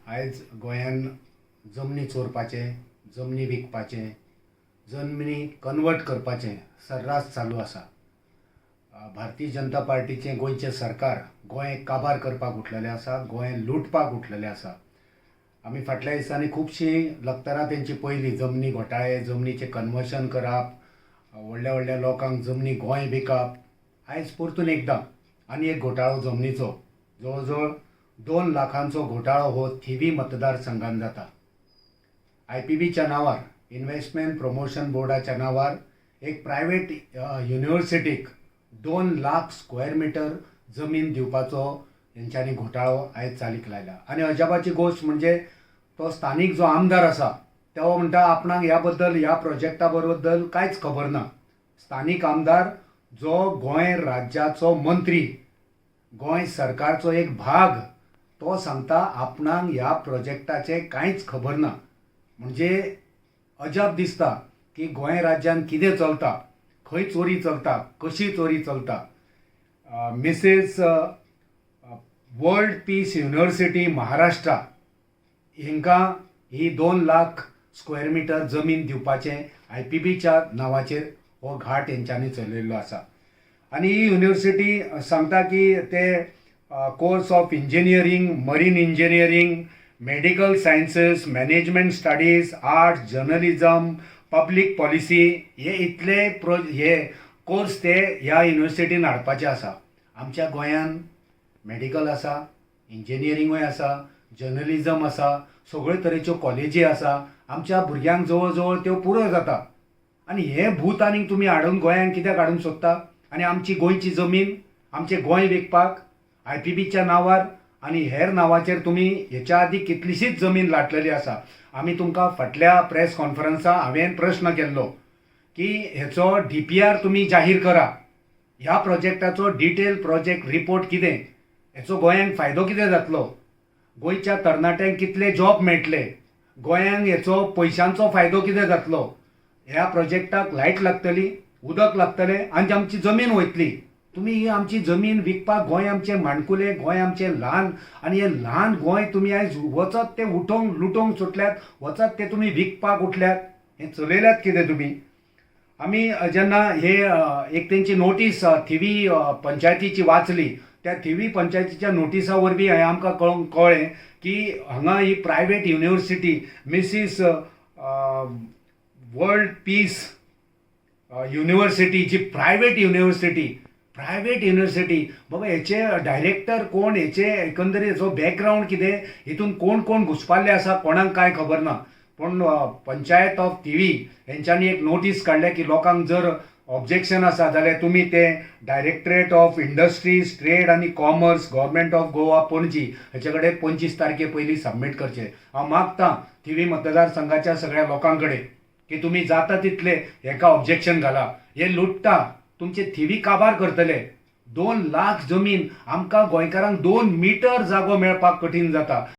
आयज गोंयांत जमनी चोरपाचें, जमनी विकपाचें, जमनी कन्वर्ट करपाचें सर्रास चालू आसा. भारतीय जनता पार्टीचें गोंयचें सरकार गोंय काबार करपाक उठलेलें आसा, गोंय लुटपाक उठलेलें आसा. आमी फाटल्या दिसांनी खुबशीं लखतरां तेंची पळयलीं. जमनी घोटाळे, जमनीचें कन्वर्शन करप, व्हडल्या व्हडल्या लोकांक जमनी गोंय विकप. आयज परतून एकदां आनी एक घोटाळो जमनीचो, जवळ जवळ 2 लाखांचो घोटाळो हो थिवी मतदारसंघात जाता. आयपीबीच्या नांवार, इन्व्हेस्टमेंट प्रमोशन बोर्डाच्या नांवार एक प्रायवेट युनिवर्सिटीक 2 लाख स्क्वेअर मिटर जमीन दिवपाचो तेंच्यांनी घोटाळो आयज चालीक लायला. आनी अजापाची गोश्ट म्हणजे तो स्थानीक जो आमदार आसा तो म्हणटा आपणाक ह्या बद्दल, ह्या प्रोजेक्टा बद्दल कांयच खबर ना. स्थानीक आमदार जो गोंय राज्याचो मंत्री, गोंय सरकारचो एक भाग, तो सांगता आपणाक ह्या प्रोजेक्टाचें कांयच खबर ना. म्हणजे अजाप दिसता की गोंय राज्यान कितें चलता, खंय चोरी चलता, कशी चोरी चलता. Mrs world peace university Maharashtra हांकां ही 2 लाख स्क्वेअर मिटर जमीन दिवपाचें आयपीबीच्या नांवाचेर हो घाट हेंच्यांनी चलयल्लो आसा. आनी ही युनिवर्सिटी सांगता की ते course of engineering, marine engineering, medical sciences, management studies, arts, journalism, public policy हे इतले हे कोर्स ते ह्या युनिवर्सिटीन हाडपाचे आसा. आमच्या गोंयान मेडिकल आसा, इंजिनियरींगूय आसा, जर्नलिजम आसा, सगळ्यो तरेच्यो कॉलेजी आसा. आमच्या भुरग्यांक जवळ जवळ त्यो पुरो जाता. आनी हें भूत आनीक तुमी हाडून गोंयांत कित्याक हाडूंक सोदता? आनी आमची गोंयची जमीन, आमचें गोंय विकपाक आयपीबीच्या नांवार आनी हेर नांवाचेर तुमी हेच्या आदीं कितलीशीच जमीन लाटलेली आसा. आमी तुमकां फाटल्या प्रेस कॉन्फरन्सा हांवें प्रश्न केल्लो की हेचो डीपीआर तुमी जाहीर करा, ह्या प्रोजेक्टाचो डिटेल प्रोजेक्ट रिपोर्ट कितें, हेचो गोंयांक फायदो कितें जातलो, गोंयच्या तरणाट्यांक कितले जॉब मेळटले, गोंयांक हेचो पयशांचो फायदो कितें जातलो. ह्या प्रोजेक्टाक लायट लागतली, उदक लागतलें आनी आमची जमीन वयतली. तुमी ही आमची जमीन विकपाक, गोंय आमचें माणकुलें, गोंय आमचें ल्हान आनी हें ल्हान गोंय तुमी आयज वचत तें उठोवंक लुटोवंक सुटल्यात, वचत तें तुमी विकपाक उठल्यात. हें चलयल्यात कितें तुमी? आमी जेन्ना हे एक तेंची नोटीस थिवी पंचायतीची वाचली, त्या थिवी पंचायतीच्या नोटिसा वरवीं हें आमकां कळोंक कळ्ळें की हांगा ही private university Mrs world piece university जी प्रायवेट युनिवर्सिटी, प्रायवेट युनिवर्सिटी बाबा, हेचे डायरेक्टर कोण, हेचे एकंदरीत हेचो बॅकग्रावंड कितें, हितून कोण कोण घुसपाल्ले आसा, कोणाक कांय खबर ना. पूण पंचायत ऑफ थिवी हेंच्यांनी एक नोटीस काडल्या की लोकांक जर ऑब्जेक्शन आसा जाल्यार तुमी तें डायरेक्टरेट ऑफ इंडस्ट्रीज, ट्रेड आनी commerce, government of Goa, Panaji हेचे कडेन 25 तारखे पयलीं सबमीट करचें. हांव मागतां थिवी मतदारसंघाच्या सगळ्या लोकां कडेन की तुमी जाता तितले हेका ऑब्जेक्शन घाला. हे लुट्टा, तुमचे थिवी काबार करतले. 2 लाख जमीन, आमकां गोंयकारांक 2 मिटर जागो मेळपाक कठीण जाता.